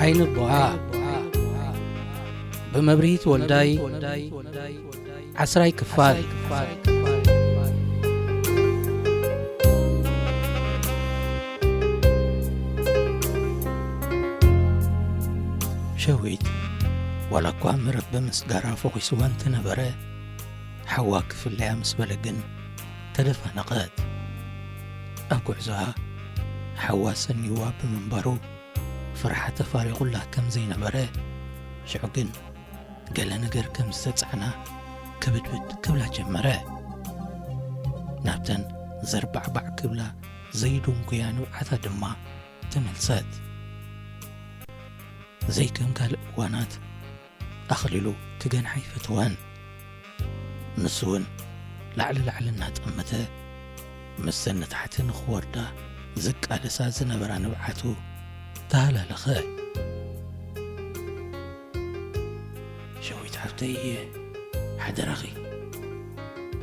ዓይኒ ኣቦኣ ብመብርሂት ወልዳይ ዓስራይ ክፋል። ሸዊት ዋላ እኳ መረብ ብምስጋራ ፈኺስዋ እንተነበረ፣ ሓዋ ክፍለያ ምስ በለ ግን ተደፋነቐት። ኣብ ጉዕዞኣ ሓዋ ሰኒዋ ብምንባሩ ፍርሓት ተፋሪቑላ ከም ዘይነበረ፣ ሽዑ ግን ገለ ነገር ከም ዝተጻዕና ክብድብድ ክብላ ጀመረ። ናብተን ዘርባዕባዕ ክብላ ዘይድንጉያ ንብዓታ ድማ ተመልሰት። ዘይከም ካልእ እዋናት ኣኽሊሉ ክገንሓ ኣይፈተወን። ንሱ እውን ላዕሊ ላዕሊ እናጠመተ፣ ምስተን ንታሕቲ ንኽወርዳ ዝቃለሳ ዝነበራ ንብዓቱ ተሃላለኸ። ሸዊት ሓፍተይ፣ ሓደራኺ፣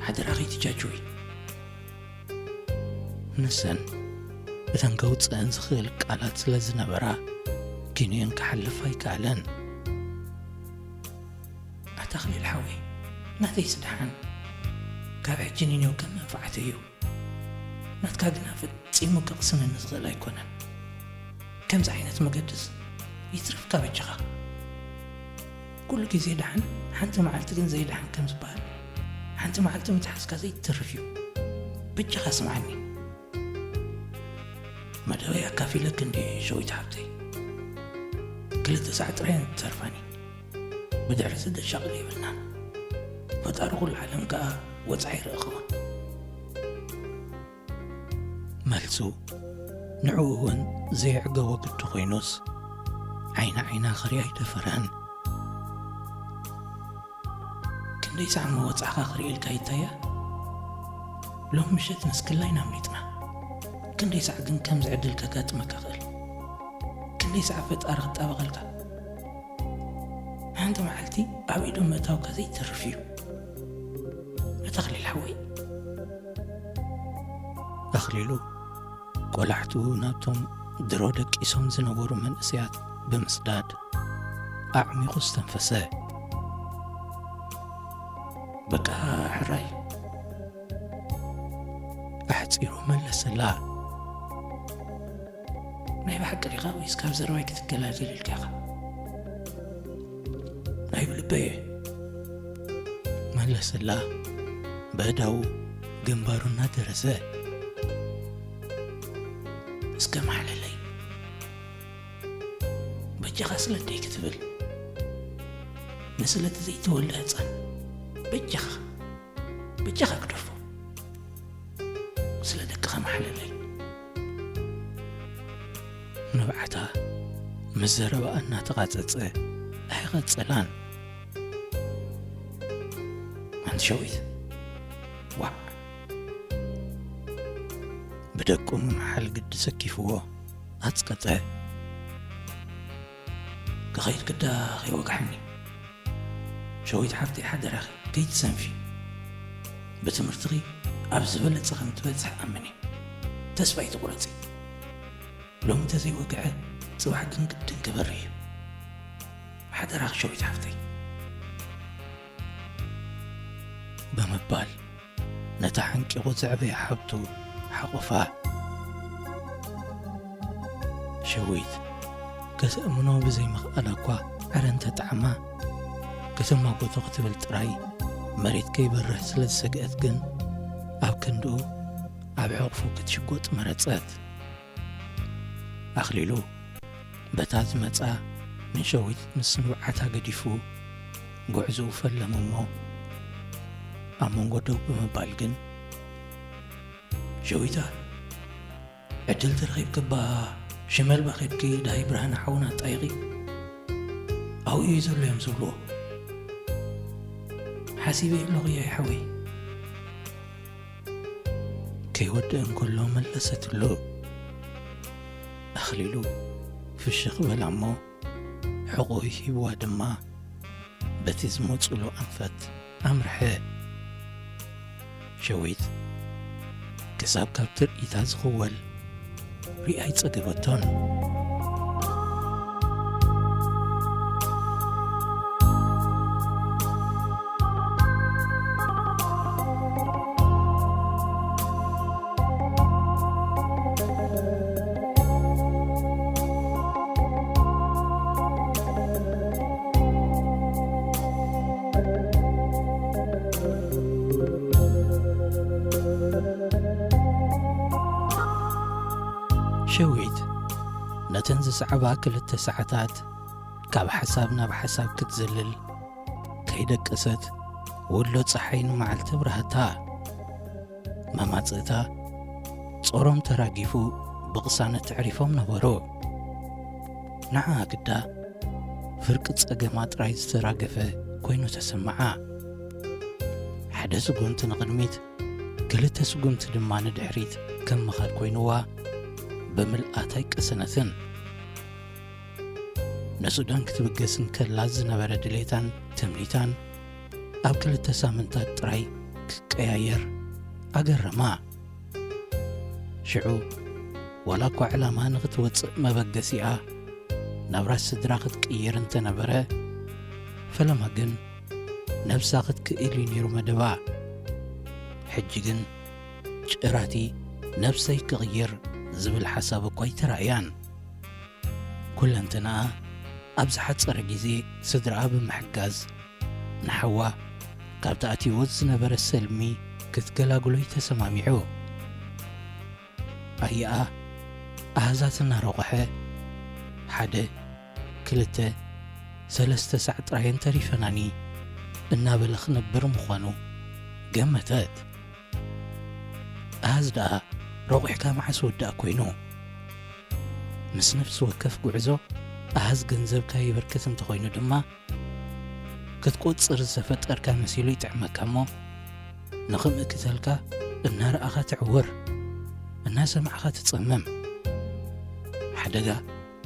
ሓደራኺ ትጃጅዊ። ንሰን እተን ከውፅአን ዝኽእል ቃላት ስለ ዝነበራ፣ ኪንየን ክሓልፍ ኣይከኣለን። ኣታ ኣኽሊል ሓወይ፣ ናተይስ ደሓን፣ ካብ ሕጂ ንኔው ከም መንፋዓተይ እዩ። ናትካ ግና ፈጺሙ ከቕስነኒ ዝኽእል ኣይኮነን። ከምዚ ዓይነት መገድስ ይትረፍካ በጃኻ። ኩሉ ግዜ ደሓን፣ ሓንቲ መዓልቲ ግን ዘይደሓን ከም ዝበሃል፣ ሓንቲ መዓልቲ ምትሓዝካ ዘይትተርፍ እዩ። በጃኻ ስምዓኒ። መደበይ ኣካፊለክ እንዲ ሸዊት ሓብተይ። ክልተ ሳዕ ጥራይ እየን ትተርፋኒ። ብድሕሪ እዚ ደሻቕል የብልናን። ፈጣሪ ኩሉ ዓለም ከኣ ወጻኢ ይረእኽዎ። መልሱ ንዕኡ እውን ዘየዕገቦ ግዲ ኮይኑስ፣ ዓይኒ ዓይና ክሪኣ ኣይደፈረን። ክንደይ ሳዕ እሞ ወጻእኻ ክርእየልካ ይታያ? ሎም ምሸት ንስክላይና ኣምሊጥና። ክንደይ ሳዕ ግን ከምዚ ዕድል ከጋጥመካ ክእል? ክንደይ ሳዕ ፈጣሪ ክጣበቐልካ? ሓንቲ መዓልቲ ኣብ ኢዶም ምእታውካ ዘይተርፍ እዩ። ኣታ ኣኽሊል ሓወይ። ኣኽሊሉ ቆላሕትኡ ናብቶም ድሮ ደቂሶም ዝነበሩ መንእሰያት ብምስዳድ ኣዕሚቑ ዝተንፈሰ። በቃ ሕራይ። ኣሕጺሩ መለሰላ። ናይ ብሓቂ ዲኻ ወይስ ካብ ዘረባይ ክትገላገል ኢልካ ኢኻ? ናይ ብልበይ እየ። መለሰላ በእዳዉ ግንባሩ እናደረሰ። እስከ ማሕለለይ። በጃኻ ስለ ኣደይ ክትብል። ንስለ እቲ ዘይተወልደ ህጻን። በጃኻ። በጃኻ ግደፎ። ስለ ደቅኻ ማሕለለይ። ንብዓታ ምስ ዘረባኣ እናተቓጸጸ ኣይቐጸላን። ኣንቲ ሸዊት፣ ዋዕ። ብደቁ ምምሓል ግዲ ሰኪፍዎ ኣጽቀጠ። ክኸይድ ግዳ ከይወግሓኒ። ሸዊት ሓፍተይ ሓደራኺ ከይትሰንፊ። ብትምህርትኺ ኣብ ዝበለጸ ከም ትበጽሒ ኣምኒ። ተስፋ ኣይትቑረጺ። ሎሚ እንተዘይወግሐ ጽባሕ ግን ግድን ክበርህ እዩ። ሓደራኺ ሸዊት ሓፍተይ። ብምባል ነታ ሓንቂቑ ዘዕበያ ሓብቱ ሓቑፋ። ሸዊት ከተእምኖ ብዘይምኽኣላ እኳ ዕረ እንተጠዓማ፣ ከተማጎቶ ክትብል ጥራይ መሬት ከይበርህ ስለ ዝሰግአት ግን ኣብ ክንድኡ ኣብ ሕቑፉ ክትሽጎጥ መረጸት። ኣኽሊሉ በታ ዝመጻ ንሸዊት ምስ ንብዓታ ገዲፉ ጉዕዞኡ ፈለመ እሞ ኣብ መንጎ ደው ብምባል ግን፣ ሸዊታ፣ ዕድል ተረኺብክባ ሽመልባ ኸድኪ ዳይ ብርሃነ ሓውና ኣጣይቒ። ኣብኡ እዩ ዘሎ እዮም ዝብልዎ። ሓሲበ ኣለኹ ያይ ሓወይ። ከይወድእ እንከሎ መለሰትሉ። ኣኽሊሉ ፍሽኽ በላ እሞ ሕቖኡ ሂብዋ ድማ በቲ ዝመጹሉ ኣንፈት ኣምርሐ። ሸዊት ክሳብ ካብ ትርኢታ ዝኽወል ሪኣ ኣይጸገበቶን። ኣብተን ዝሰዕባ ክልተ ሰዓታት ካብ ሓሳብ ናብ ሓሳብ ክትዝልል ከይደቀሰት፣ ወሎ ጸሓይ ንመዓልቲ ኣብርሃታ። መማጽእታ ጾሮም ተራጊፉ ብቕሳነት ኣዕሪፎም ነበሩ። ንዓኣ ግዳ ፍርቂ ጸገማ ጥራይ ዝተራገፈ ኮይኑ ተሰምዓ። ሓደ ስጉምቲ ንቕድሚት፣ ክልተ ስጉምቲ ድማ ንድሕሪት ከም ምኻድ ኮይንዋ ብምልኣት ኣይቀሰነትን። ንሱዳን ክትብገስ እንከላ ዝነበረ ድሌታን ትምኒታን ኣብ ክልተ ሳምንታት ጥራይ ክቀያየር ኣገረማ። ሽዑ ዋላ እኳ ዕላማ ንኽትወጽእ መበገሲኣ ናብራ ስድራ ክትቅይር እንተነበረ፣ ፈለማ ግን ነብሳ ክትክእል እዩ ነይሩ መደባ። ሕጂ ግን ጭራቲ ነብሰይ ክቕይር ዝብል ሓሳብ እኳ ኣይተራእያን። ኩለንትናኣ ኣብ ዝሓጸረ ግዜ ስድራኣ ብምሕጋዝ ንሓዋ ካብቲ ኣትይዎ ዝነበረ ሰልሚ ክትገላግሎ እዩ ተሰማሚዑ። ኣያኣ ኣሃዛት እናረቑሐ፣ ሓደ፣ ክልተ፣ ሰለስተ ሳዕ ጥራየን ተሪፈናኒ እናበለ ክነብር ምዃኑ ገመተት። ኣሃዝ ደኣ ረቑሕካ መዓስ ወዳእ ኮይኑ? ምስ ነፍሲ ወከፍ ጉዕዞ ኣሃዝ ገንዘብካ ይብርክት እንተኾይኑ ድማ፣ ክትቆጽር ዝተፈጠርካ መሲሉ ይጥዕመካ እሞ፣ ንኽምእክተልካ እናረኣኻ ትዕውር፣ እናሰማዕኻ ትጸምም፣ ሓደጋ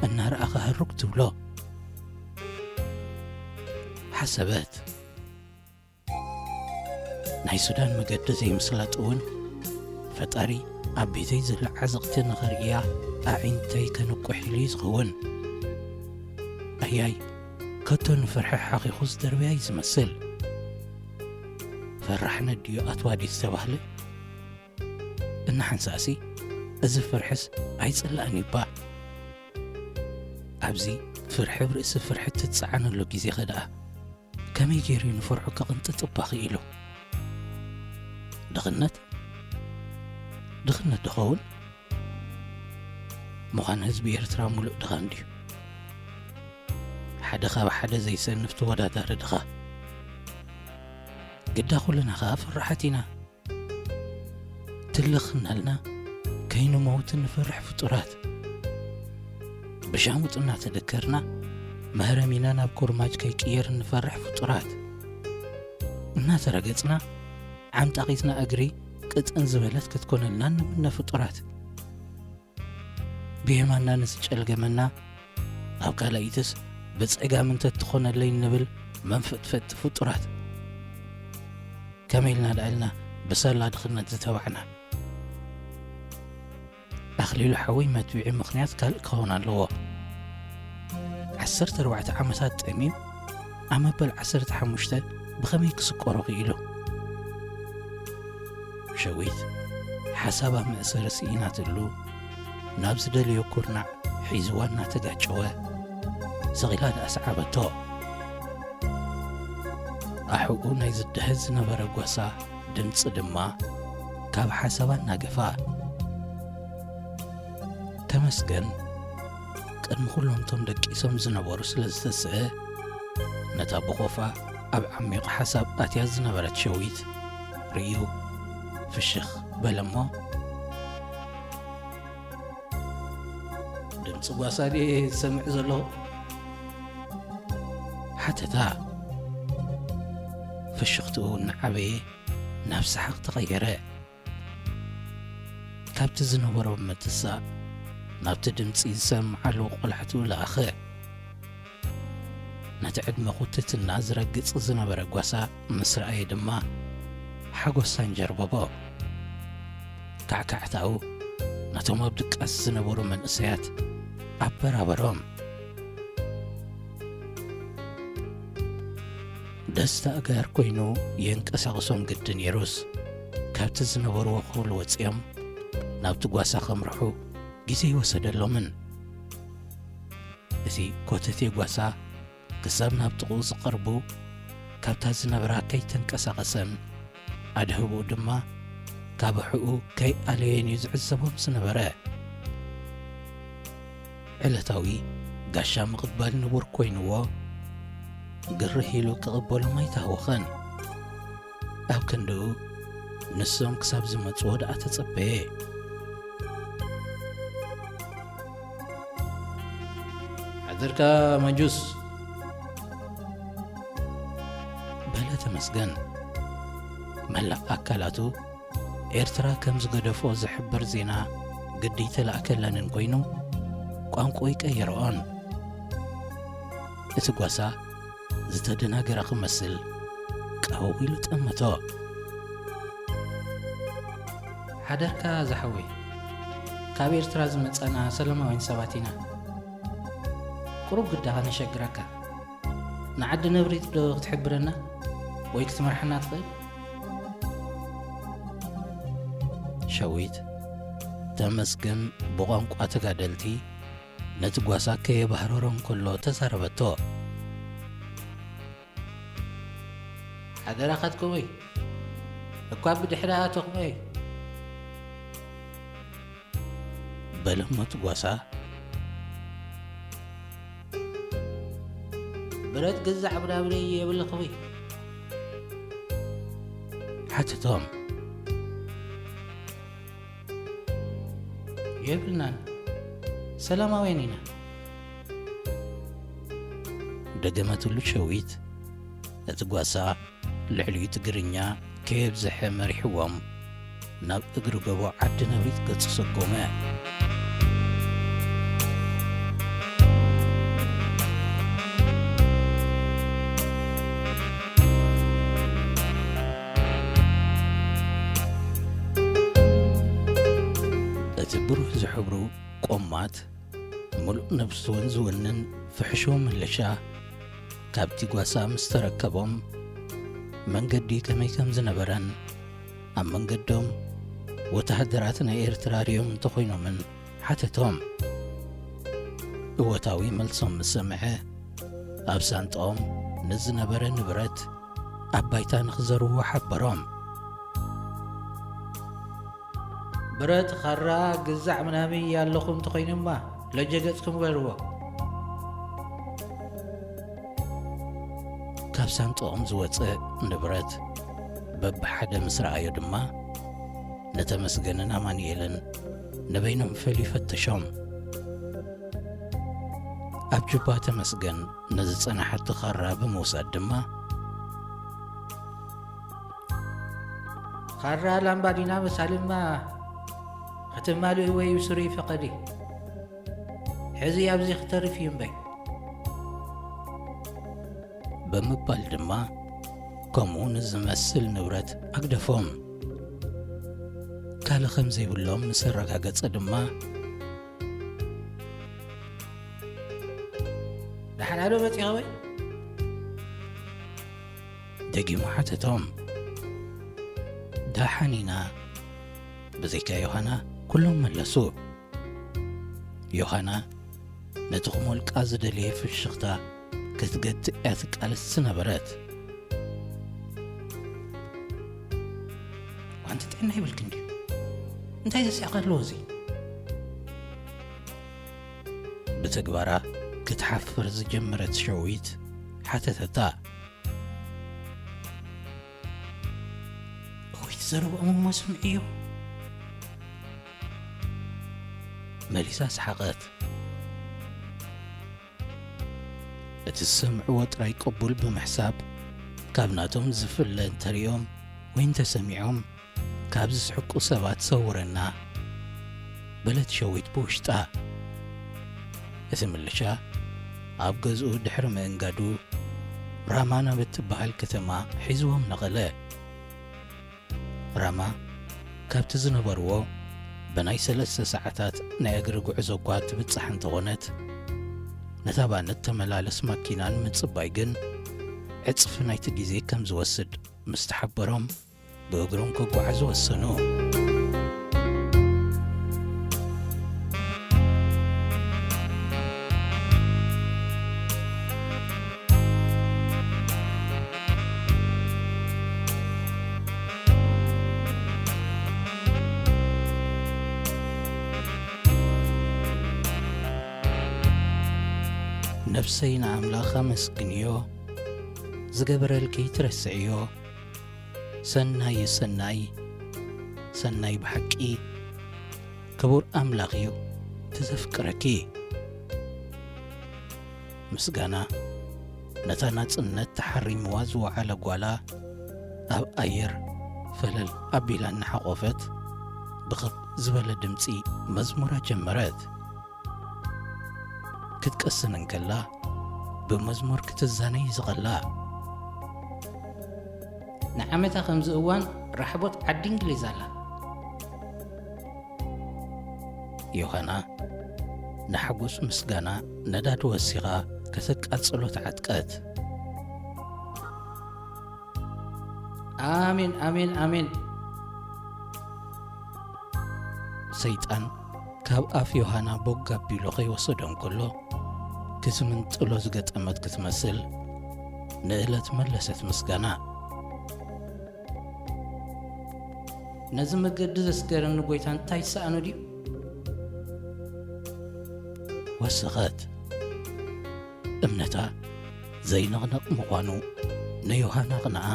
እናረኣኻ ህሩግ ትብሎ። ሓሰበት። ናይ ሱዳን መገዲ ዘይምስላጥ እውን፣ ፈጣሪ ኣብ ቤተይ ዘሎ ዓዘቕቲ ንኽርእያ ኣዒንተይ ከንቁሕ ኢሉ እዩ ዝኸውን። ኣያይ፣ ከቶ ንፍርሒ ሓኺኹ ዝደርበያ እዩ ዝመስል። ፈራሕ ነድዮ ኣትዋ ድዩ ዝተባህለ? እናሓንሳእሲ፣ እዚ ፍርሕስ ኣይጽላእን እዩ እባ። ኣብዚ ፍርሒ ኣብ ርእሲ ፍርሒ እትጸዓነሉ ግዜኸ ደኣ ከመይ ገይሩ እዩ ንፍርሑ ክቕንጥጥ እባ ክኢሉ? ድኽነት? ድኽነት ድኸውን? ምዃን ህዝቢ ኤርትራ ሙሉእ ድኻ እንድዩ። ሓደ ካብ ሓደ ዘይሰንፍ ተወዳዳሪ ድኻ። ግዳ ኩልና ኸኣ ፍርሓት ኢና። ትልኽ እናልና ከይንመውት እንፈርሕ ፍጡራት። ብሻሙጥ እናተደከርና መህረሚና ናብ ኮርማጅ ከይቅየር እንፈርሕ ፍጡራት። እናተረገጽና ዓምጣቒትና እግሪ ቅጥን ዝበለት ክትኮነልና እንምነ ፍጡራት። ብየማንና ንዝጨልገመና፣ ኣብ ካልኣይትስ ብጸጋም እንተትኾነለይ እንብል መንፈጥፈጥቲ ፍጡራት። ከመይ ኢልና ደኣ ኢልና ብሳላ ድኽነት ዝተባዕና? ኣኽሊሉ ሓወይ መትብዒ ምኽንያት ካልእ ክኸውን ኣለዎ። ዓሰርተ ኣርባዕተ ዓመታት ጠምዩ፣ ኣብ መበል ዓሰርተ ሓሙሽተ ብኸመይ ክስቆሮ ክኢሉ? ሸዊት ሓሳባ መእሰሪ ስኢናትሉ፣ ናብ ዝደለዮ ኩርናዕ ሒዝዋ እናተጋጨወ፣ ስቕ ኢላ ደኣ ሰዓበቶ። ኣሕኡ ናይ ዝደሀዝ ዝነበረ ጓሳ ድምጺ ድማ ካብ ሓሳባ እናገፋ። ተመስገን፣ ቅድሚ ኩሎም እቶም ደቂሶም ዝነበሩ ስለ ዝተስአ፣ ነታ ብኾፋ ኣብ ዓሚቕ ሓሳብ ኣትያ ዝነበረት ሸዊት ርእዩ ፍሽኽ በለ እሞ፣ ድምጺ ጓሳ ድየ ዝሰምዕ ዘለኹ? ሓተታ። ፍሽኽትኡ እናዓበየ ናብ ሰሓቕ ተቐየረ። ካብቲ ዝነበሮ ምትሳእ ናብቲ ድምጺ ዝሰምዓሉ ቆላሕትኡ ለኣኸ። ነቲ ዕድመ ኹትትና ዝረግጽ ዝነበረ ጓሳ ምስ ረኣየ ድማ ሓጎስ ኣንጀርበቦ። ካዕካዕታኡ ነቶም ኣብ ድቃስ ዝነበሩ መንእሰያት ኣበራበሮም። ደስታ ኣጋር ኮይኑ የንቀሳቕሶም ግዲ ነይሩስ፣ ካብቲ ዝነበርዎ ክፍሊ ወጺኦም ናብቲ ጓሳ ከምርሑ ግዜ ኣይወሰደሎምን። እቲ ኮተቴ ጓሳ ክሳብ ናብ ጥቕኡ ዝቐርቡ፣ ካብታ ዝነበራ ከይተንቀሳቐሰን ኣድህቦኡ ድማ ካብ ኣሕኡ ከይኣለየን እዩ ዝዕዘቦም ዝነበረ። ዕለታዊ ጋሻ ምቕባል ንቡር ኮይንዎ፣ ግርህ ኢሉ ክቕበሎም ኣይተሃወኸን። ኣብ ክንድኡ፣ ንሶም ክሳብ ዝመጽዎ ደኣ ተጸበየ። ሓደርካ መንጁስ፣ በለ ተመስገን። መላእ ኣካላቱ ኤርትራ ከም ዝገደፎ ዝሕብር ዜና ግዲ ተላእከለንን ኮይኑ፣ ቋንቋ ይቀየርኦን። እቲ ጓሳ ዝተደናገረ ክመስል ቀው ኢሉ ጠመቶ። ሓደርካ ዝሓወይ፣ ካብ ኤርትራ ዝመጻና ሰላማውያን ሰባት ኢና። ቁሩብ ግዳ ከነሸግረካ። ንዓዲ ነብሪት ዶ ክትሕብረና ወይ ክትመርሓና ትኽእል? ሸዊት፣ ተመስገን ብቋንቋ ተጋደልቲ ነቲ ጓሳ ከየባህረሮ እንከሎ ተዛረበቶ። ሓደራኻትኩም እይ፣ እኳ ብድሕሪ ኣቶኹመይ። በለ እሞ እቲ ጓሳ። ብረት ግዛዕ ብዳብለይ የብልኽዊ? ሓተቶም። የብልናን፣ ሰላማውያን ኢና። ደገመትሉ ሸዊት። እቲ ጓሳ ልዕሊኡ ትግርኛ ከየብዝሐ መሪሕዎም ናብ እግሪ ጎቦ ዓዲ ነብሪት ገጹ ሰጎመ። እቲ ብሩህ ዝሕብሩ ቆማት ምሉእ ነብሱ እውን ዝውንን ፍሕሹው ምልሻ ካብቲ ጓሳ ምስ ተረከቦም፣ መንገዲ ከመይ ከም ዝነበረን ኣብ መንገዶም ወተሃደራት ናይ ኤርትራ ርዮም እንተኾይኖምን ሓተቶም። እወታዊ መልሶም ምስ ሰምዐ፣ ኣብ ሳንጣኦም ንዝነበረ ንብረት ኣብ ባይታ ንኽዘርዎ ሓበሮም። ብረት፣ ኻራ፣ ግዛዕ ምናምን ያለኹም እንተኾይኑማ፣ ለጀ ገጽኩም በልዎ። ካብ ሳንጣኦም ዝወጸ ንብረት በብሓደ ምስ ረኣዮ ድማ፣ ንተመስገንን ኣማኑኤልን ንበይኖም ፈልዩ ፈተሾም። ኣብ ጁባ ተመስገን ንዝጸናሓቶ ኻራ ብምውሳድ ድማ፣ ኻራ ላምባዲና መሳልማ ከተማልእዎ ይብስሩ ይፈቐዲ። ሕዚ ኣብዚ ክተርፍ እዩ እምበይ። ብምባል ድማ ከምኡ ንዝመስል ንብረት ኣግደፎም። ካልእ ከም ዘይብሎም ምስ ኣረጋገጸ ድማ፣ ደሓን ኣሎ መጺኻ ወይ? ደጊሙ ሓተቶም። ደሓን ኢና። ብዘይካ ዮሃና ኩሎም መለሱ። ዮሃና ነቲ ክሞልቃ ዝደለየ ፍሽኽታ ክትገትእ እያ ትቃለስ ዝነበረት። ዋንቲ ጥዕና ይብልክ እንድዩ? እንታይ ዘስዕቕ ኣለዎ እዚ? ብተግባራ ክትሓፍር ዝጀመረት ሸዊት ሓተተታ። እወይ ትዘረብኦም እሞ ስምዕዮ። መሊሳ ሰሓቐት። እቲ ዝሰምዕዎ ጥራይ ቅቡል ብምሕሳብ፣ ካብ ናቶም ዝፍለ እንተሪኦም ወይ እንተሰሚዖም፣ ካብ ዝስሕቁ ሰባት ሰውረና፣ በለት ሸዊት ብውሽጣ። እቲ ምልሻ ኣብ ገዝኡ ድሕሪ ምእንጋዱ፣ ራማ ናብ እትበሃል ከተማ ሒዝዎም ነቐለ። ራማ ካብቲ ዝነበርዎ ብናይ ሰለስተ ሰዓታት ናይ እግሪ ጉዕዞ እኳ ትብጻሕ እንተኾነት፣ ነታ ባን እተመላለስ ማኪና ንምጽባይ ግን ዕጽፊ ናይቲ ግዜ ከም ዝወስድ ምስ ተሓበሮም፣ ብእግሮም ክጓዓዙ ወሰኑ። ነብሰይ ንኣምላኽ ኣመስግንዮ፣ ዝገበረልኪ ትረስዕዮ። ሰናይ እዩ ሰናይ፣ ሰናይ ብሓቂ፣ ክቡር ኣምላኽ እዩ እቲ ዘፍቅረኪ። ምስጋና ነታ ናጽነት ተሓሪምዋ ዝወዓለ ጓላ ኣብ ኣየር ፈለል ኣቢላ እናሓቖፈት ብኽብ ዝበለ ድምጺ መዝሙራ ጀመረት። ክትቀስን እንከላ ብመዝሙር ክትዛነይ ዝቐላ። ንዓመታ ከምዚ እዋን ራሕቦት ዓዲ እንግሊዝ ኣላ። ዮሃና ንሓጎስ ምስጋና ነዳዲ ወሲኻ ከተቃጽሎ ተዓጥቀት። ኣሜን፣ ኣሜን፣ ኣሜን። ሰይጣን ካብ ኣፍ ዮሃና ቦግ ኣቢሉ ከይወሰዶ እንከሎ፣ ክትምንጥሎ ዝገጠመት ክትመስል፣ ንእለት መለሰት ምስጋና። ነዚ መገዲ ዘስገረኒ ጐይታ እንታይ ይሰኣኖ ድዩ? ወሰኸት። እምነታ ዘይንቕነቕ ምዃኑ ንዮሃና ኣቕንዓ።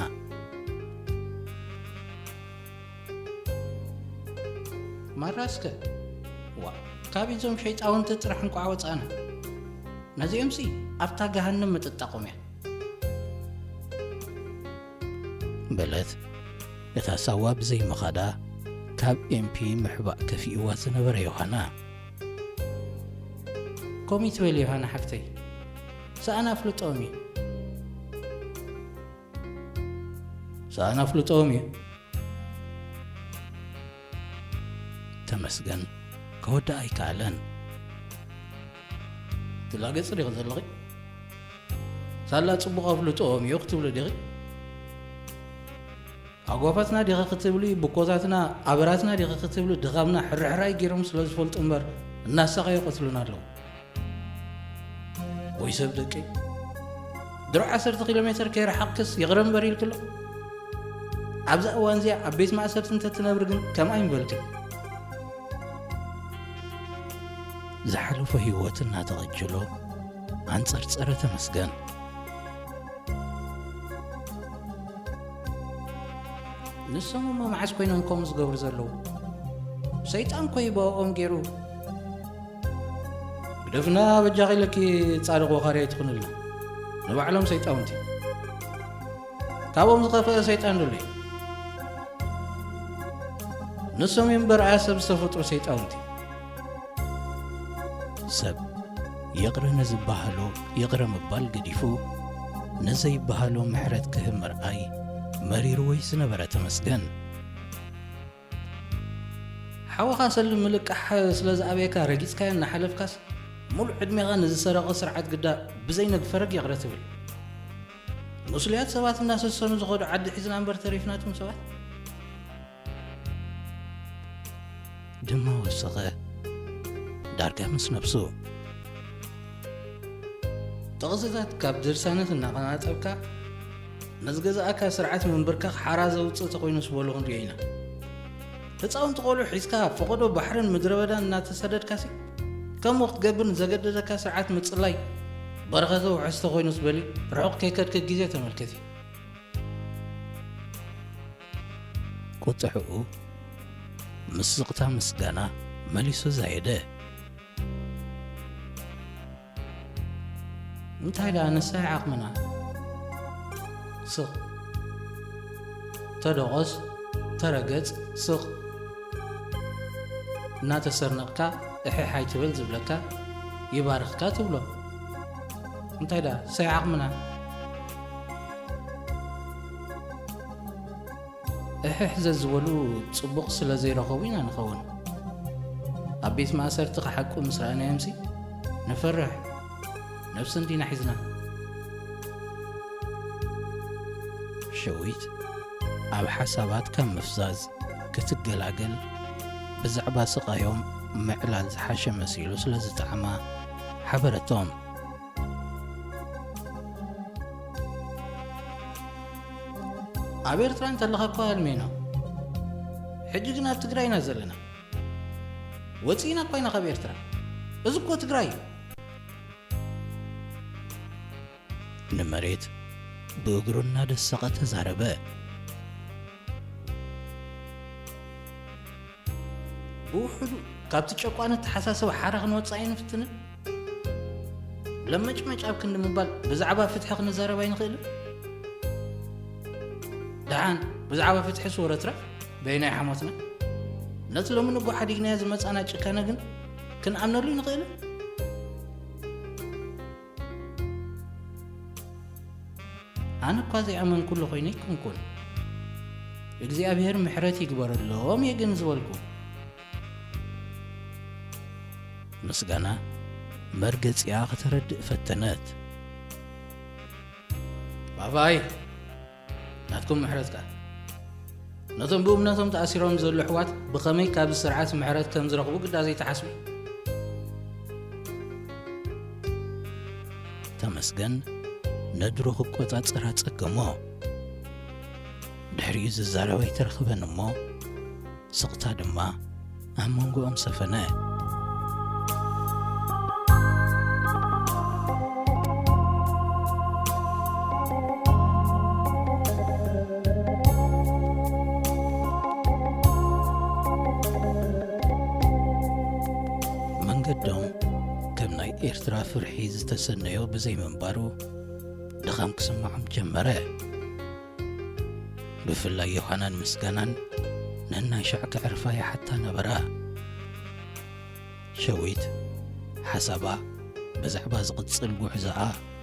ማራ እስከ፣ ዋ፣ ካብ ኢዶም ሸይጣውንቲ ጥራሕ እንቋዕ ወጻእና። ነዚኦምሲ ኣብታ ገሃነም ምጥጣቖም እያ። በለት እታ ሳዋ ብዘይምኻዳ ካብ ኤምፒ ምሕባእ ከፊእዋ ዝነበረ ዮሃና። ከምኡ ትበል ዮሃና ሓፍተይ፣ ሰኣን ኣፍልጦም እዩ። ሰኣን ኣፍልጦም እዩ። ተመስገን ክወድእ ኣይከኣለን። ትላገጺ ዲኺ ዘለኺ? ሳላ ጽቡቕ ኣፍልጦኦም እዩ ክትብሊ ዲኺ? ኣጓፋትና ዲኺ ክትብሊ፣ ብኮታትና፣ ኣበራትና ዲኺ ክትብሊ፣ ድኻምና ሕርሕራይ ገይሮም ስለ ዝፈልጡ እምበር እናሳቐዩ ይቐትሉና ኣለዉ። ወይ ሰብ ደቀይ፣ ድሮ ዓሰርተ ኪሎ ሜተር ከይረሓቕክስ ይቕረ እምበር ኢልክሎ? ኣብዛ እዋን እዚኣ ኣብ ቤት ማእሰርቲ እንተትነብሪ ግን ከምኣ ኣይምበልክን። ዝሓለፎ ህይወት እናተቐጀሎ ኣንጸርጸረ ተመስገን። ንሶም እሞ መዓስ ኮይኖም ከምኡ ዝገብሩ ዘለዉ? ሰይጣን እኮ እዩ ብኣኦም ገይሩ። ግደፍና በጃኺ ኢለኪ ጻድቕ ወኻርያ ኣይትኹንልና። ንባዕሎም ሰይጣውንቲ። ካብኦም ዝኸፍአ ሰይጣን ዶ ኣሎ? ንሶም እዮም በርኣያ ሰብ ዝተፈጥሩ ሰይጣውንቲ። ሰብ ይቕረ ንዝበሃሎ ይቕረ ምባል ገዲፉ፣ ንዘይበሃሎ ምሕረት ክህብ ምርኣይ መሪርዎ እዩ ዝነበረ ተመስገን። ሓውኻ ሰልዲ ምልቃሕ ስለ ዝኣበየካ ረጊጽካዮ እናሓለፍካስ፣ ሙሉእ ዕድሜኻ ንዝሰረቐ ስርዓት ግዳ ብዘይነግ ፈረግ ይቕረ ትብል። ምስሉያት ሰባት እናሰሰኑ ዝኸዱ ዓዲ ሒዝና እምበር ተሪፍናትም ሰባት። ድማ ወሰኸ፣ ዳርጋ ምስ ነብሱ። ጥቕስታት ካብ ድርሳነት እናቐናጸብካ፣ ንዝገዛእካ ስርዓት ምንብርካኽ ሓራ ዘውጽእ ተኾይኑስ በሉ ክንሪኦ ኢና። ህጻውንቲ ቆልዑ ሒዝካ ፈቐዶ ባሕርን ምድረ በዳን እናተሰደድካሲ፣ ከምኡ ክትገብር ንዘገደደካ ስርዓት ምጽላይ በረኸተ ውሑስ ተኾይኑስ በሊ፣ ርሑቕ ከይከድኪ ግዜ ተመልከቲ። ቁጥዕኡ ምስ ስቕታ ምስጋና መሊሱ ዛየደ። እንታይ ደኣ ንሳ ዓቕምና። ስቕ። ተደቖስ፣ ተረገጽ፣ ስቕ። እናተሰርነቕካ እሕሕ ኣይትበል ዝብለካ ይባርኽካ ትብሎ። እንታይ ደኣ ንሳይ ዓቕምና። እሕሕ ዘዝበሉ ጽቡቕ ስለ ዘይረኸቡ ኢና ንኸውን። ኣብ ቤት ማእሰርቲ ክሓቁ ምስ ረኣናዮምሲ ንፈርሕ። ነብሲ እንዲና ሒዝና። ሸዊት ኣብ ሓሳባት ካብ ምፍዛዝ ክትገላገል ብዛዕባ ስቓዮም ምዕላል ዝሓሸ መሲሉ ስለ ዝጠዓማ ሓበረቶም። ኣብ ኤርትራ እንተለኻ እኳ ኣልሜና፣ ሕጂ ግን ኣብ ትግራይ ኢና ዘለና። ወፂእና እኳ ኢና ካብ ኤርትራ። እዚ እኮ ትግራይ እዩ። ንመሬት ብእግሩ እናደሰቐ ተዛረበ። ብውሕዱ ካብቲ ጨቋኒ ኣተሓሳስባ ሓራ ክንወጽእ ኣይንፍትንን? ለመጭመጭ ኣብ ክንዲ ምባል ብዛዕባ ፍትሒ ክንዛረብ ኣይንኽእልን? ደሓን ብዛዕባ ፍትሒ ስወረትረፍ በየናይ ሓሞትና? ነቲ ሎሚ ንጎ ሓዲግናዮ ዝመጻና ጭካነ ግን ክንኣምነሉ ኣይንኽእልን? ኣነ እኳ ዘይኣመንኩሉ ኮይነ ኣይኮንኩን። እግዚኣብሔር ምሕረት ይግበረሎም እየ ግን ዝበልኩ። ምስጋና መርገጺኣ ከተረድእ ፈተነት። ባባይ፣ ናትኩም ምሕረት ከኣ ነቶም ብእምነቶም ተኣሲሮም ዘለዉ ኣሕዋት ብኸመይ ካብዚ ስርዓት ምሕረት ከም ዝረኽቡ ግዳ ዘይትሓስቡ? ተመስገን ነድሩ ክቆጻጸር ኣጸገሞ። ድሕሪኡ ዝዛረብ ኣይተረኽበን እሞ፣ ስቕታ ድማ ኣብ መንጎኦም ሰፈነ። መንገዶም ከም ናይ ኤርትራ ፍርሒ ዝተሰነዮ ብዘይምንባሩ፣ ድኻም ክስምዖም ጀመረ። ብፍላይ ዮሃናን ምስጋናን ነናይ ሻዕ ከዕርፋ ይሓታ ነበራ። ሸዊት ሓሳባ ብዛዕባ ዝቕጽል ጉዕዞኣ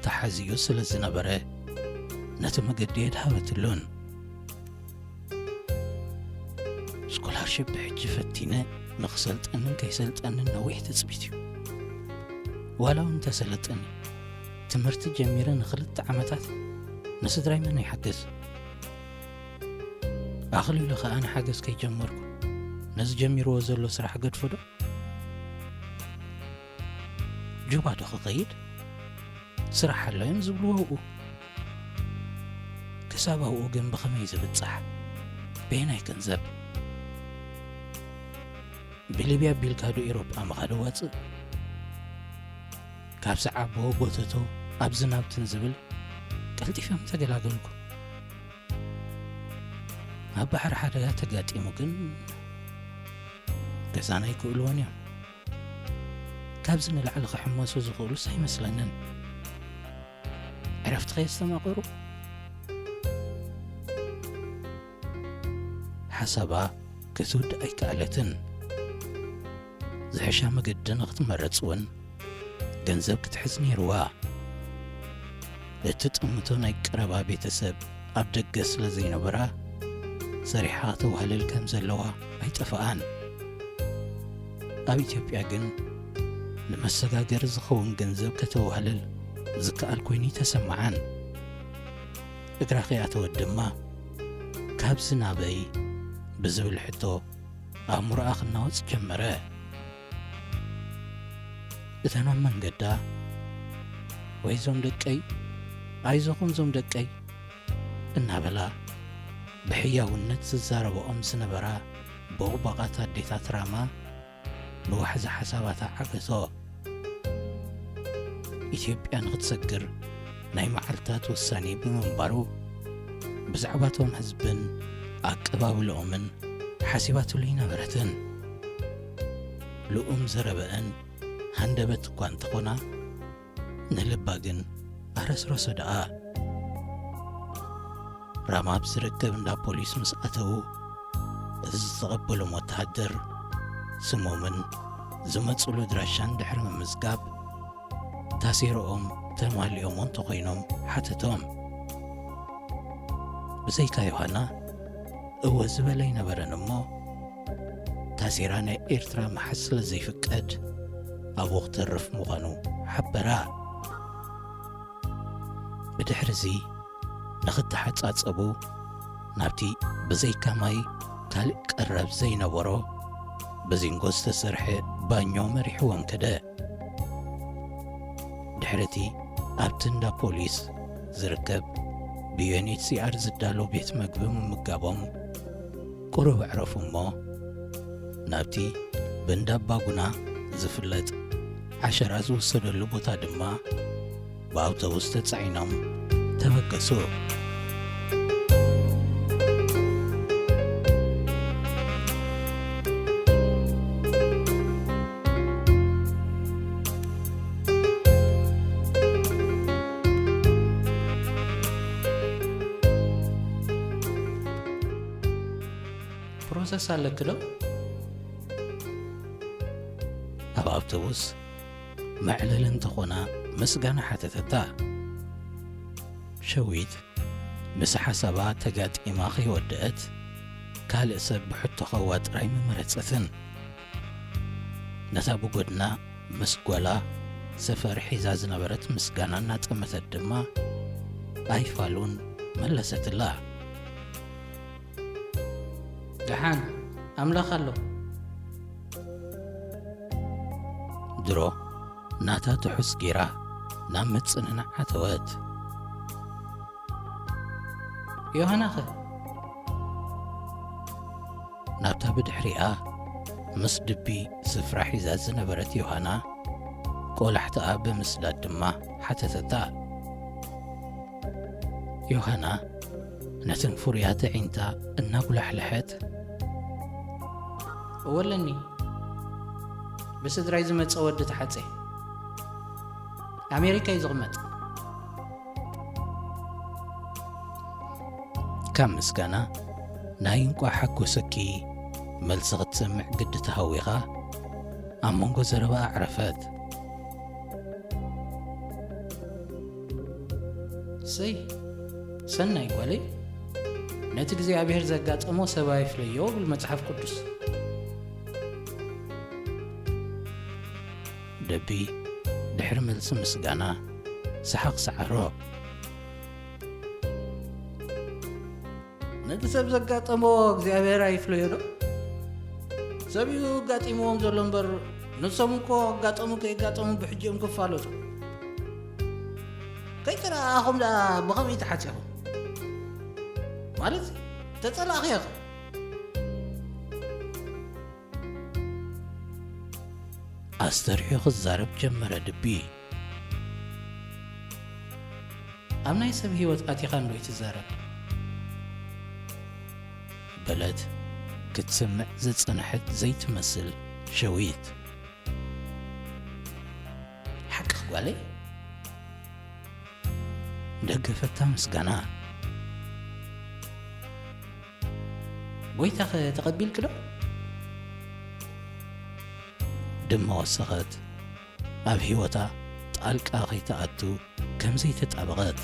ተሓዚኡ ስለ ዝነበረ፣ ነቲ መገዲ የድሃበትሉን። ስኮላርሺፕ ብሕጂ ፈቲነ ንኽሰልጠንን ከይሰልጠንን ነዊሕ ትጽቢት እዩ። ዋላ እውን እንተሰለጠኒ፣ ትምህርቲ ጀሚረ ንኽልተ ዓመታት ንስድራይ መን ይሓግዝ? ኣኽሊሉ ኸኣ ንሓገዝ ከይጀመርኩ፣ ነዚ ጀሚርዎ ዘሎ ስራሕ ገድፎ ዶ? ጁባ ዶ ክኸይድ? ስራሕ ኣሎ እዮም ዝብልዎ ኣብኡ። ክሳብ ኣብኡ ግን ብኸመይ ዝብጻሕ? በየናይ ገንዘብ? ብሊብያ ኣቢልካ ዶ ኤውሮጳ ምኻድ ኣዋጽእ? ካብ ሰዓቦ ጎተቶ ኣብ ዝናብ ትንዝብል ቀልጢፈ ምተገላገልኩ። ኣብ ባሕሪ ሓደጋ ተጋጢሙ ግን ገዛና ኣይክእልዎን እዮም። ካብዚ ንላዕሊ ክሕመሱ ዝኽእሉስ ኣይመስለንን። ዕረፍቲ ከየስተማቐሩ ሓሳባ ክትውድእ ኣይከኣለትን። ዝሕሻ መገዲ ንኽትመርጽ እውን ገንዘብ ክትሕዝ ነይርዋ። እትጥምቶ ናይ ቀረባ ቤተሰብ ኣብ ደገ ስለ ዘይነበራ፣ ሰሪሓ ከተዋህልል ከም ዘለዋ ኣይጠፍኣን። ኣብ ኢትዮጵያ ግን ንመሰጋገሪ ዝኸውን ገንዘብ ከተዋህልል ዝከኣል ኮይኑ ኣይተሰምዓን። እግራ ከይኣተወት ድማ፣ "ካብዚ ናበይ?" ብዝብል ሕቶ ኣእምሮኣ ክናወጽ ጀመረ። እተን ኣብ መንገዳ፣ "ወይ እዞም ደቀይ፣ ኣይዞኹም እዞም ደቀይ" እናበላ ብሕያውነት ዝዛረበኦም ዝነበራ ቦቕቧቓት ኣዴታት ራማ፣ ንዋሕዚ ሓሳባታ ዓገቶ። ኢትዮጵያ ንኽትሰግር ናይ መዓልታት ውሳኔ ብምንባሩ፣ ብዛዕባቶም ህዝብን ኣቀባብልኦምን ሓሲባትሉ ኣይነበረትን። ልኡም ዘረበአን ሃንደበት እኳ እንተኾና፣ ንልባ ግን ኣረስረሶ ደኣ። ራማ ኣብ ዝርከብ እንዳ ፖሊስ ምስ ኣተዉ፣ እዚ ዝተቐበሎም ወተሃደር ስሞምን ዝመጽሉ ኣድራሻን ድሕሪ ምምዝጋብ፣ ታሴርኦም ተማሊኦሞ እንተኾይኖም ሓተቶም። ብዘይካ ዮሃና እወ ዝበለ ኣይነበረን እሞ፣ ታሴራ ናይ ኤርትራ ምሓዝ ስለ ዘይፍቀድ ኣብኡ ክተርፍ ምዃኑ ሓበራ። ብድሕርዚ ንኽተሓጻጸቡ ናብቲ ብዘይካ ማይ ካልእ ቀረብ ዘይነበሮ ብዚንጎ ዝተሰርሐ ባኞ መሪሕዎም ከደ። ድሕሪ'ቲ ኣብቲ እንዳ ፖሊስ ዝርከብ ብ ዩ ኤን ኤች ሲ ኣር ዝዳሎ ቤት መግቢ ምምጋቦም ቁሩብ ኣዕረፉ እሞ፣ ናብቲ ብእንዳ ኣባጉና ዝፍለጥ ዓሸራ ዝውሰደሉ ቦታ ድማ ብኣውቶቡስ ተጻዒኖም ተበገሱ። ፕሮሰስ ኣለኪ ዶ? ኣብ ኣውቶቡስ መዕለሊ እንተኾና ምስጋና ሓተተታ። ሸዊት ምስ ሓሳባ ተጋጢማ ከይወደአት፣ ካልእ ሰብ ብሕቶ ከዋጥራ ኣይምመረጸትን። ነታ ብጎድና ምስ ጓላ ሰፈር ሒዛ ዝነበረት ምስጋና እናጠመተት ድማ ኣይፋሉን መለሰትላ። ደሓን፣ ኣምላኽ ኣሎ። ድሮ ናታ ትሑስ ጌራ ናብ ምጽንናዕ ኣተወት። ዮሃናኸ? ናብታ ብድሕሪኣ ምስ ድቢ ስፍራ ሒዛ ዝነበረት ዮሃና፣ ቆላሕታኣ ብምስዳድ ድማ ሓተተታ። ዮሃና ነተን ፍሩያት ኣዒንታ እናጉላሕለሐት፣ እወ ኣለኒ፣ ብስድራይ ዝመጸ ወዲ ተሓጸ፣ ኣሜሪካ እዩ ዝቕመጥ። ካብ ምስጋና ናይ እንቋዕ ሓጎሰኪ መልሲ ክትሰምዕ ግዲ ተሃዊኻ፣ ኣብ መንጎ ዘረባ ኣዕረፈት። ሰይ፣ ሰናይ ጓለይ፣ ነቲ እግዚኣብሔር ዘጋጠሞ ሰብ ኣይፍለዮ ብል መጽሓፍ ቅዱስ። ደቢ ድሕሪ መልሲ ምስጋና ሰሓቕ ሰዓሮ። ነቲ ሰብ ዘጋጠሞ እግዚኣብሔር ኣይፍለዮ ዶ? ሰብ እዩ ኣጋጢምዎም ዘሎ እምበር፣ ንሶም እኮ ኣጋጠሙ ከይጋጠሙ ብሕጂ እዮም ክፋለጡ። ከይተረኣኣኹም ደኣ ብኸመይ ተሓጺኹም? ማለት ተጸላእኽዮ ኢኻ። ኣስተርሕዩ ክዛረብ ጀመረ ድቢ። ኣብ ናይ ሰብ ህይወት ኣቲኻ እንዶ ይትዛረብ? በለት ክትሰምዕ ዝጸንሐት ዘይትመስል ሸዊት። ሓቅኽ ጓለይ? ደገፈታ ምስጋና። ጎይታኸ ተቐቢልኪ ዶ? ድማ ወሰኸት። ኣብ ህይወታ ጣልቃ ከይትኣቱ ከም ዘይተጣበቐት።